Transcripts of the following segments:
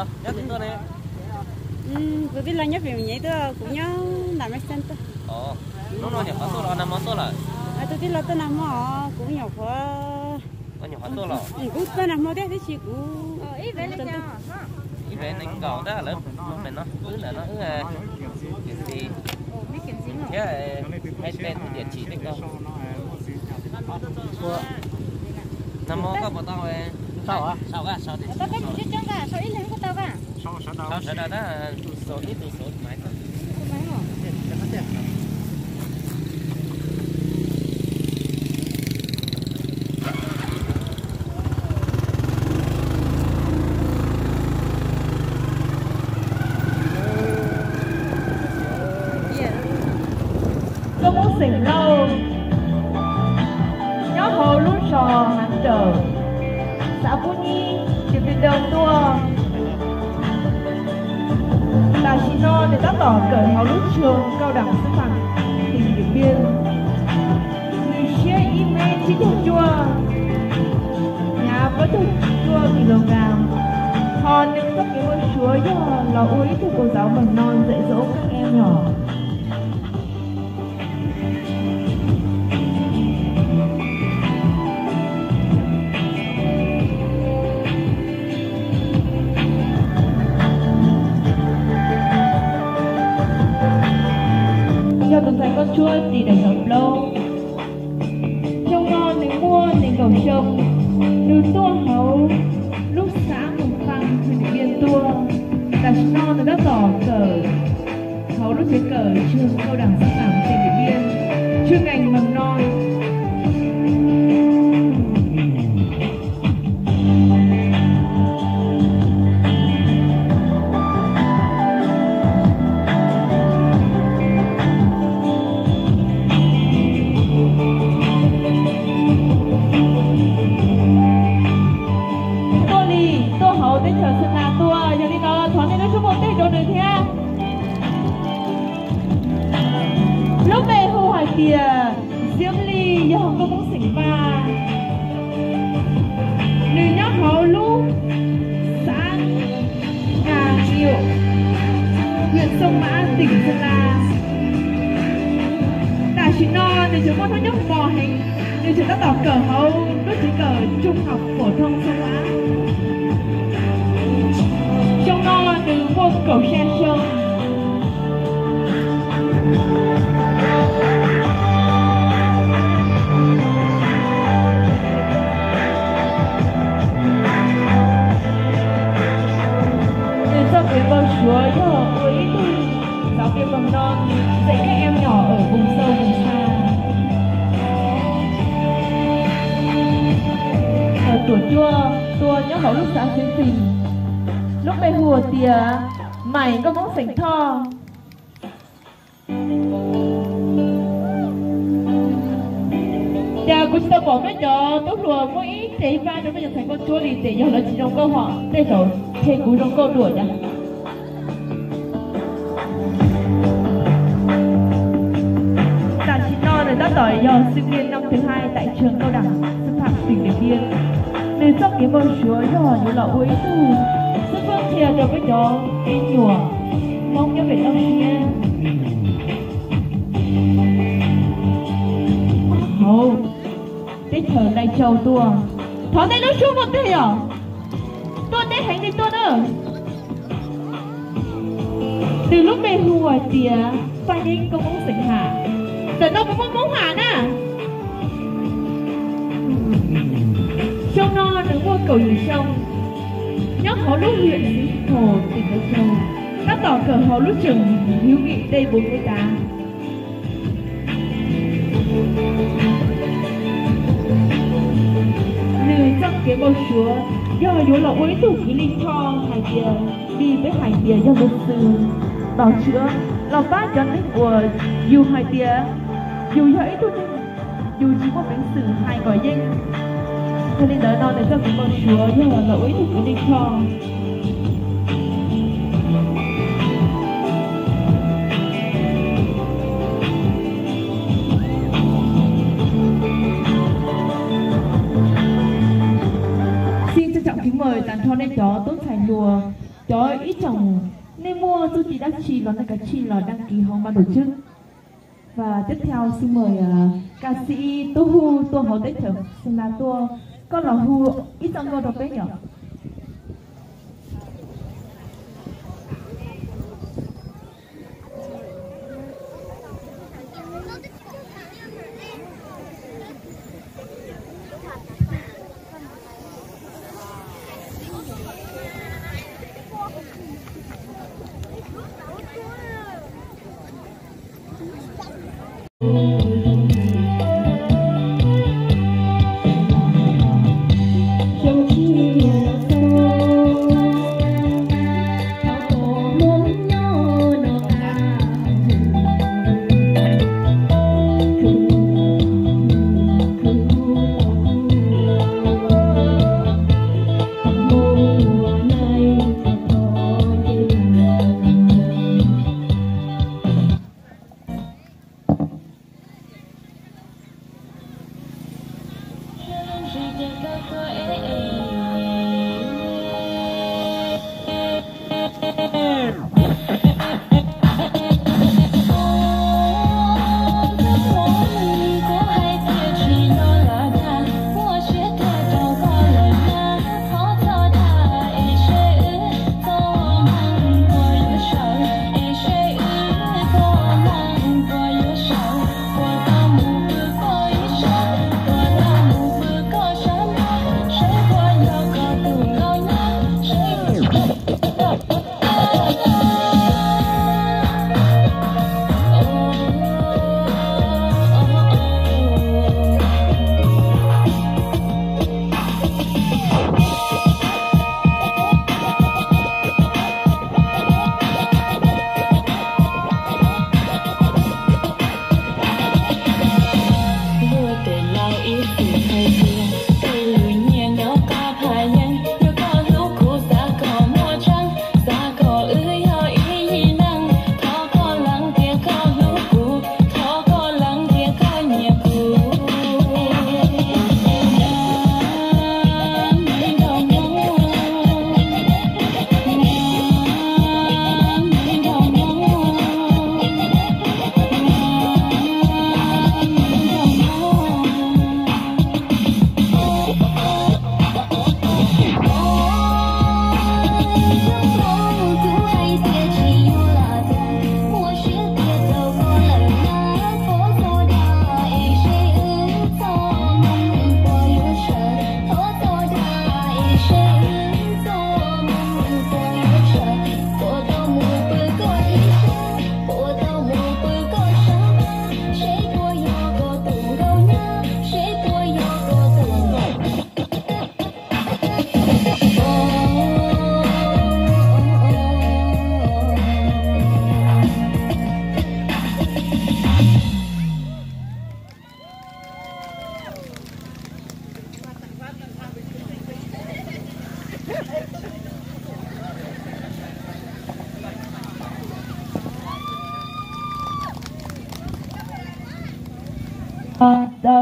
Nyob twg tuaj ne? Kuv tij laug nyob Pem Nyem tuaj, kuv nyob nram Mej Xeeb tuaj. Hnub no nyuam qhuav tuaj los nag hmo tuaj lawm? Tus tij laug tuaj nag hmo, kuv nyuam qhuav, nyuam qhuav tuaj los, kuv tuaj nag hmo thiab tab sis kuv ib vev nees nkaum ntag lawv mloog pem no, wb ntawm no wb niam txiv thiab hais txog lub tiam tsim tej ko. Nag hmo koj puas tau? Sau sawv daws na, tus xaus ib tus xaus maiv. Koj Hmoob xeem Lauj nyob hauv lub zos Hav Rawm, xav Pub Nyib, tis Pis Doo tuaj. Tam sim no nws tab tom kawm hauv lub trường cao đẳng sư phạm tỉnh Điện Biên. Nws siab ib mev tsib caug cuaj, hnyav plaub caug cuaj kilogram. Ho nws txoj kev npau suav yog los ua ib tug cô giáo mầm non dạy dỗ các em nhỏ. Yog tus ntxhais nkauj ntsuab tis daim ntawv plaub. Xyoo no nws muaj nees nkaum xyoo, nws tuaj hauv lub xã Mường Phăng, huyện Điện Biên tuaj. Tam sim no nws tab tom kawm hauv lub tsev kawm trường cao đẳng sư phạm tỉnh Điện Biên, chuyên ngành mầm non. Tuaj li, tuaj hauv teb chaws Xeem Las tuaj, yog li no thov nej lub suab muaj tej rau nws thiab. Lub npe hu hais tias Xiab Lis, yog nkauj Hmoob xeem Vaj. Nws nyob hauv lub xã Nà Kiệu, huyện Sông Mã, tỉnh Sơn La. Tam sim no nws tseem muaj hnub nyoog mos heev, nws tseem tab tom kawm hauv lub tsev kawm trung học phổ thông Sông Mã. Xyoo no nws muaj kaum xya xyoo. Nws txoj kev npau suav yog ua ib tug giáo viên mầm non dạy các em nhỏ ở vùng sâu vùng xa. Tuam cuaj tuaj nyob hauv lub xã Xeev Phim, lub npe hu tias Maim, nkauj Hmoob xeem Thoj. Cas kuv tsis tau pom peb cov tub hluas muab ib tes ib pab rau peb cov ntxhais nkauj ntsuab li, ces yog lawv tsis zoo nkauj hos tej zaum tseg kuv zoo nkauj dua cas. Tam sim no nws tab tom yog sinh viên năm thứ hai tại trường cao đẳng sư phạm tỉnh Điện Biên. Nws txoj kev npau suav yog yuav los ua ib tug xib fwb qhia rau peb cov me nyuam Hmoob nyob pem toj siab hauv teb chaws Lai Châu tuaj. Thov nej lub suab muaj tej yom, tuaj deb heev li tuaj na. Nws lub npe hu hais tias Paj Yeeb, nkauj Hmoob xeem Ham. Ntawm no puas muaj Hmoob Ham na? Xyoo no nws muaj kaum yim xyoo, nyob hauv lub huyện Xeev Thổ, tỉnh Lai Châu, tab tom kawm hauv lub trường hữu nghị Tây Bốn Núi Tá. Nws txoj kev npau suav yog yuav los ua ib tug kws lij choj hais tias, li peb hais tias yog luật sư, bảo chữa, los pab cov neeg uas yus hais tias yus yog ib tug neeg yus tsis muaj peev xwm hais kom yeej. Yog li ntawd no nws txoj kev npau suav yog los ua ib tug kws lij choj. Xin trân trọng kính mời tag nrho nej cov tub ntxhais hluas Cov ib tsoom nej muaj txuj ci dab tsi los nej kav tsij los đăng ký hauv ban tổ chức. Và tiếp theo xin mời ca sĩ Tố Hu tuaj hauv teb chaws Sơn La tuaj, koj los hu ib txoj nkauj rau peb yom.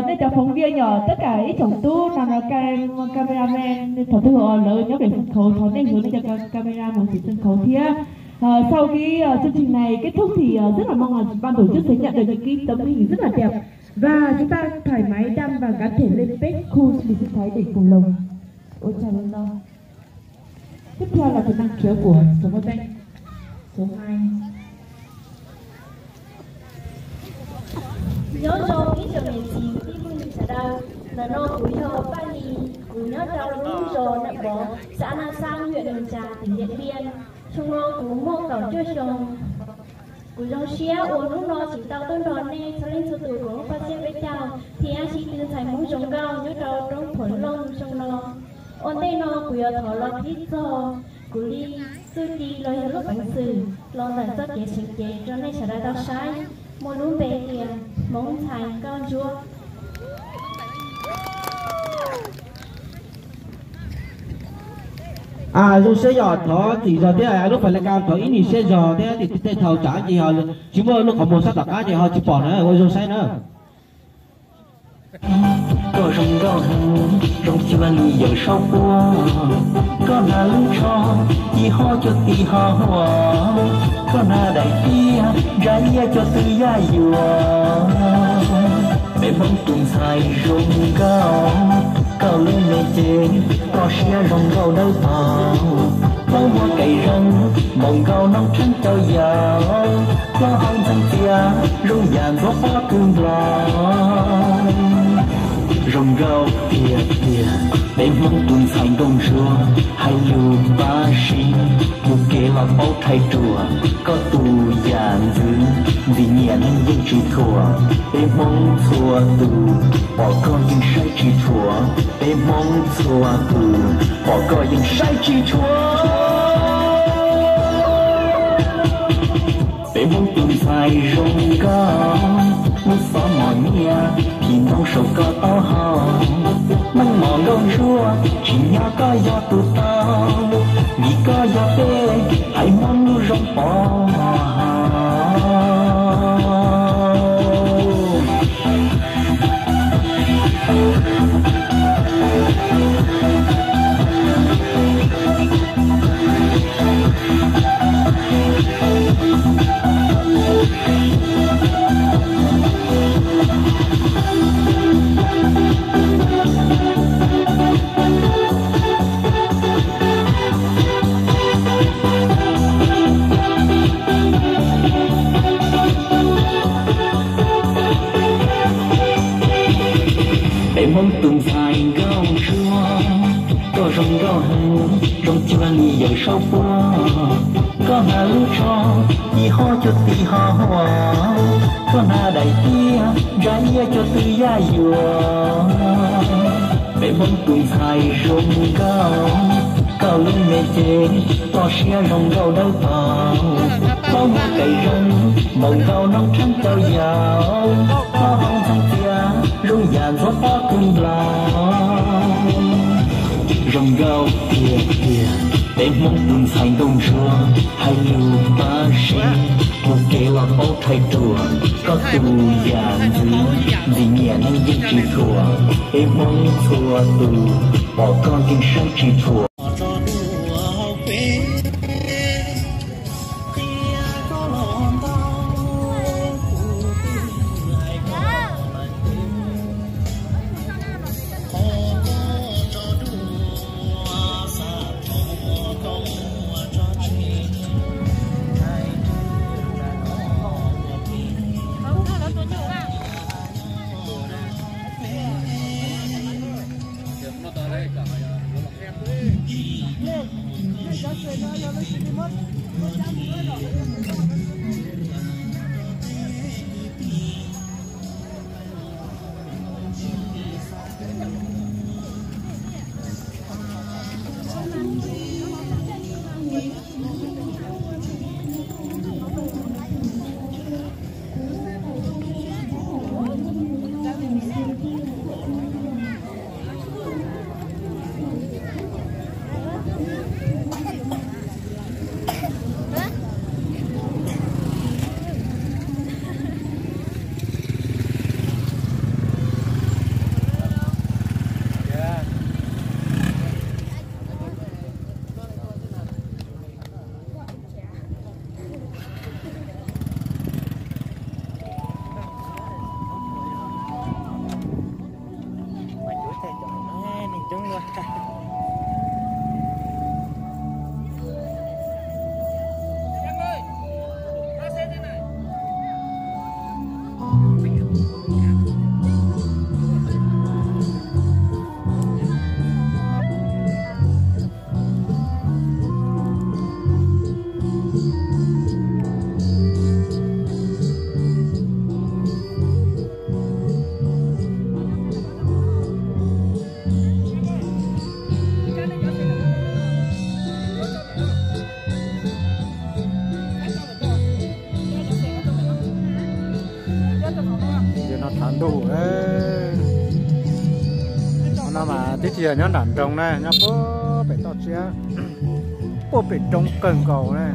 Nej cov phóng viên yom, tất cả ib tsoom tub no, cameraman, thov txim, lawv nyob pem sân khấu, thov nej hứa nej cov camera mus pem sân khấu thiab. Sau cái chương trình này kết thúc thì rất là mong là ban tổ chức sẽ nhận được những cái tấm hình rất là đẹp. Và chúng ta thoải mái đăng và gắn thêm lên page khu du lịch sinh thái đỉnh Cùng Lông. Ôi, chào mừng non. Tiếp theo là phần năng khiếu của số một bên. Số hai. Nyob zoo ib tsoom niam txiv kwv tij sawv daws, ntawm no kuv yog Paj Lis, kuv nyob rau lub zos Naj Pov, xã Nam Sang, huyện Mường Chà, tỉnh Điện Biên. Xyoo no kuv muaj kaum cuaj xyoo. Kuv zoo siab uas hnub no tseem tau tuaj nrog nej txhua leej txhua tus koom lub paj xiab peb caug thiab sib tw ntxhais Hmoob zoo nkauj nyob rau roob Phuam Looj xyoo no. Ua ntej no kuv yuav thov los qhib txog kuv li txuj ci los yog lub peev xwm los ntawm txoj kev seev cev rau nej sawv daws tau saib, muaj lub npe tias Hmoob ntxhais Nkauj Ntsuab. Zoo siab yog thov txim zog thiab lub fais laj kas thov ib nyuag siab zog thiab, tej thaum tsam ces ho tsis muaj lub qhov muag sab tom qab ces ho tsis pom na, ua zoo saib na. Koj zoo nkauj heev, zoo cuag li yawm saub puab. Koj hnav lub tsho, ci ho cuag tis ho huam. Koj hnav daim tiab, ntsa iab cuag tw yaj yuam. Peb Hmoob tus ntxhais zoo nkauj, koj lub me cev, koj siab zoo nkauj dawb paug. Plaub muag kev zoo, npaum nkaus noob rheeb rau yaus. Plaub hau ntxeev txias, zoo yam ntxhuav pob kws nplaum. Zoo nkauj tiag tiag, peb Hmoob tus ntxhais nkauj ntsuab, hais lus pab sib, mus kev los paub rhais ruam, koj tus yam ntxwv, ntxim nyiam neeg yeej tsis thuam, peb Hmoob txhua tus, pom koj yeej saib tsis tshua, peb Hmoob txhua tus, pom koj yeej saib tsis tshua. Peb Hmoob tus ntxhais zoo nkauj, lub xov mos nyiaj, phim ntoo saum koj taub hau. Meej mom nkauj ntsuab, tsim nyog koj yog tus tau, vim koj yog peb haiv Hmoob lub zoo pov. Peb Hmoob tus ntxhais nkauj ntsuab, koj zoo nkauj heev, zoo cuag li yawm saub puab. Koj hnav lub tsho, ci ho cuag tis ho huam. Koj hnav daim tiab, ntsa iab cuag tw yaj yuam. Peb Hmoob tus ntxhais zoo nkauj, koj lub me cev, koj siab zoo nkauj dawb paug. Plaub muag kev zoo, npaum nkaus noob rheeb rau yaus. Plaub hau ntxeev txias, zoo yam ntxhuav pob kws nplaum. Zoo nkauj tiag tiag, peb Hmoob tus ntxhais nkauj ntsuab, hais lus pab sib, mus kev los paub rhais ruam, koj tus yam ntxwv, ntxim nyiam neeg yeej tsis thuam, peb Hmoob txhua tus, pom koj yeej saib tsis tshua. Nim no thav ntuj, no mas tib tsis yog nyob nram nroog na, nyob puag pem toj tsiab, puag pem roob kawg nkaus na.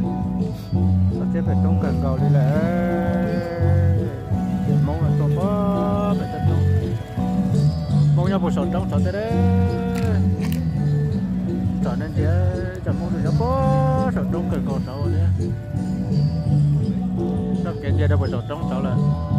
Toj tsiab pem roob kawg nkaus li lawm. Ces Hmoob tuaj puag pem toj roob. Hmoob Rau puag saum roob saud thiab. Tsom nej ntsia cov Hmoob nyob puag saum roob kawg nkaus saud thiab. Txoj kev ntiag rau puag saum roob saud lawm.